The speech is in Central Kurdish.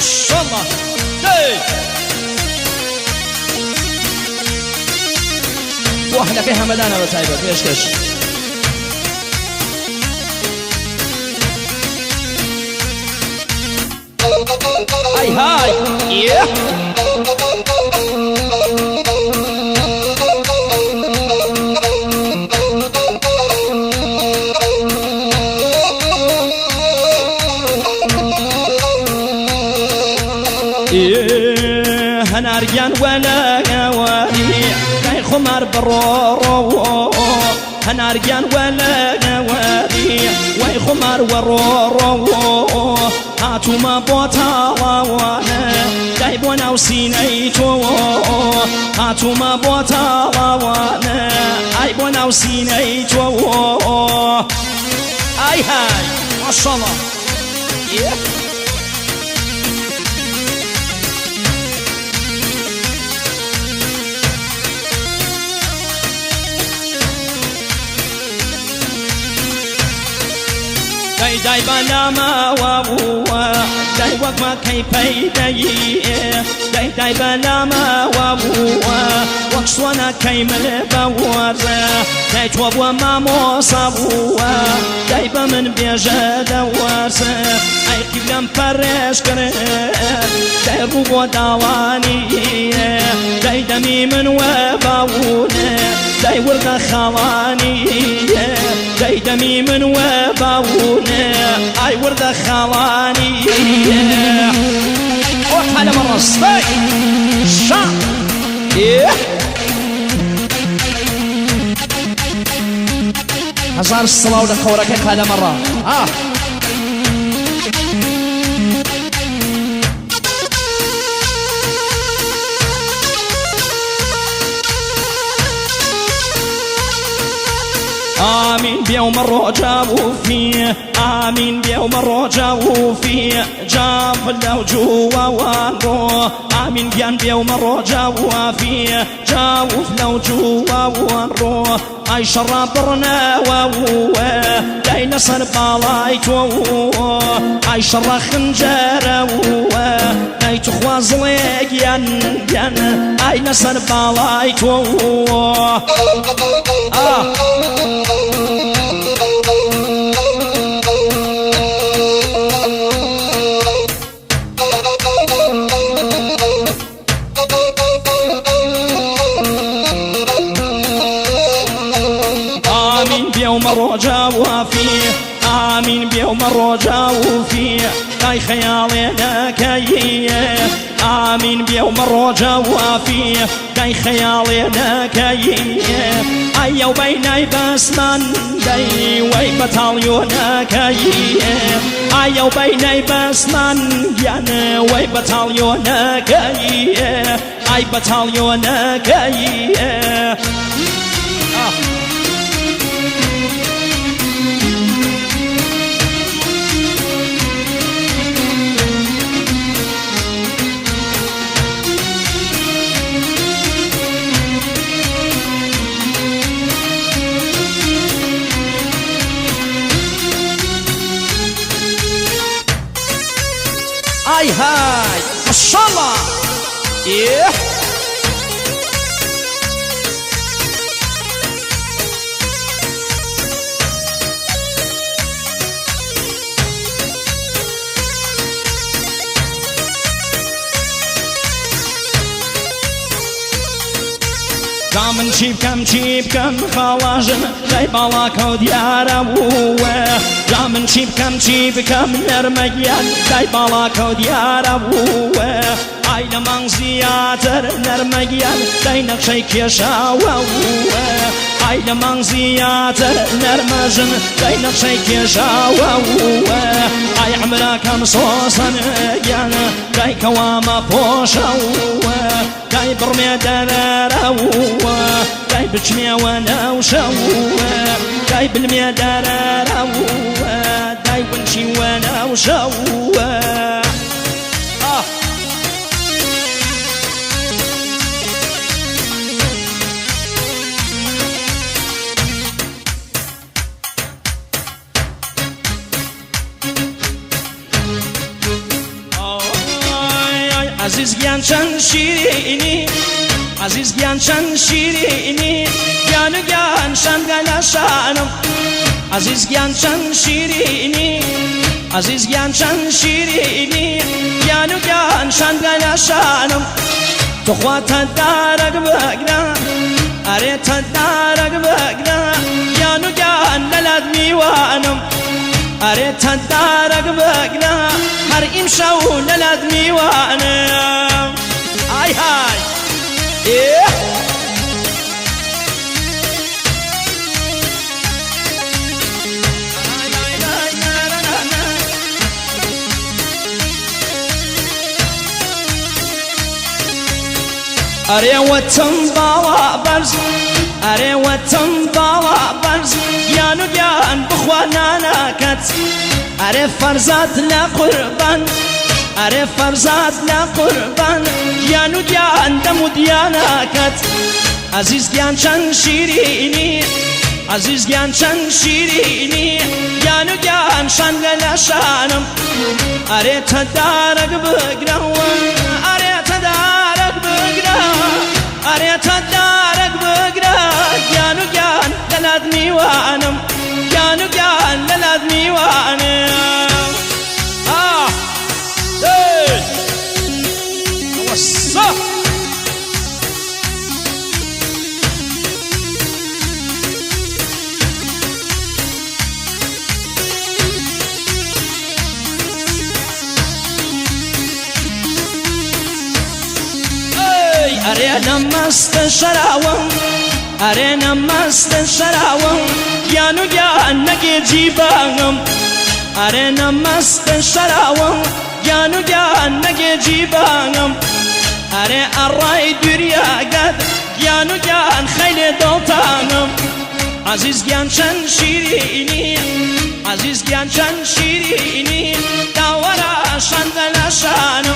ماشاءالله. دەی بۆ ئەهلەکەی هەمەدانە بە تایبەت پێشکەش. ئای های یه. هەنارگیان وەلەوەری دای خمار بڕۆڕۆ، هەنارگیان وەلەوەری وای خمار وەڕۆڕۆ، هاتوومە بۆ تاڵاوانە دای بۆ ناو سینەی تۆ، هاتوومە بۆ تاڵاوانە ئای بۆ ناو سینەی تۆ. ئای های ماشاءالله. یه. دای دای بەلامەوە بووە دای وەک مەکەی پەیدەیی، دای دای بەلامەوە بووە وەک سوانەکەی مل بەوەرزە، دای تۆ بووە مامۆسا بووە دای بە من بێژە دەوەرزە، ئەی قیبلەم پەرێش کرد دای ڕوو بۆ داوانی، دای دەمی من وە باوونە دای وردە خاڵانی، دای دەمی من وە باوونە ئای وردە خاڵانی. ئۆ لە مەڕەستەی شا. هەزار سڵاو لە خەورەکەی قالەمەڕە. آه. ئامین بێومە ڕۆژاوفی، ئامین بێومە ڕۆژاوفی جاف لەو جووەوان ڕۆ، ئامین گیان بێومە ڕۆژاوافی جاوف لەو جووەوان ڕۆ، ئای شەڕا بڕنەوە دای لەسەر باڵای تۆ، ئای شەڕە خنجەرەوە دای توخوا زڵێ گیان گیان ئای لەسەر باڵای تۆ. آه. ئامین بێومە ڕۆژاوافی، ئامین بێومە ڕۆژاوفی دای خەیاڵێ نەکەی، ئامین بێومە ڕۆژاوافی دای خەیاڵێ نەکەی، ئای ئەو بەینای بەسمان دەی وەی بەتاڵیۆنەکەی، ئای ئەو بەینای بەسمان گیانە وەی بەتاڵیۆنەکەی، ئای بەتاڵیۆنەکەی. ئای های ماشاءالله. یه. دا من چی بکەم چی بکەم خاڵاژن دای باڵاکە و دیارە بووە، دا من چی بکەم چی بکەم نەرمەگیان دای باڵاکە و دیارە بووە، ئای لە مانگ زیاتر نەرمەگیان دای نەخشەی کێشاوە بووە، ئای لە مانگ زیاتر نەرمەژن دای نەخشەی کێشاوە بووە، ئای عمراکەم سۆسەن گیان دای کەوامە پۆشەوە، دای بڕمێ دەرەرەوە دای بچمێوە ناوشەوە، دای بلمێ دەرەرەوە دای ونچیوە ناوشەوە. آه. عەزیز گیان چەند شیرینی عەزیز گیان چەند شیرینی گیان و گیان شەنگە لە شانم عەزیز گیان چەند شیرینی عەزیز گیان چەند شیرینی گیان و گیان شەنگە لە شانم توخوا تەدارەک بگرە ئەرێ تەدارەک بگرە گیان و گیان لەلات میوانم ئەرێ تەدارەک بگرە هەر ئیمشەو لەلات میوانم ئای های ئێ. ئەرێ وتم باڵا بەرز ئەرێ وتم باڵا بەرز گیان و گیان بخوا نانەکەت ئەرێ فەرزاد لە قوربان ئەرێ فەرزاد لە قوربان گیان و گیان دەم و دیانەکەت عەزیز گیان چەند شیرینی عەزیز گیان چەند شیرینی گیان و گیان شانگە لە شانم ئەرێ تەدارەک بگرەوە ئەرێ تەدارەک بگرە ئەرێ تەدارەک بگرە گیان و گیان لەلات میوانم گیان و گیان لەلات میوانم آه هی وەسە. ئەی ئەرێ نەمەستە شەراوم ئەرێ نەمەستە شەراوم گیان و گیان نەگێ جیبانم ئەرێ نەمەستە شەراوم گیان و گیان نەگێ جیبانم ئەرێ ئەڕای دوریاگەت گیان و گیان خەیلێ دڵتانم عەزیز گیان چەند شیرینی عەزیز گیان چەند شیرینی داوەرە شەندە لە شانم.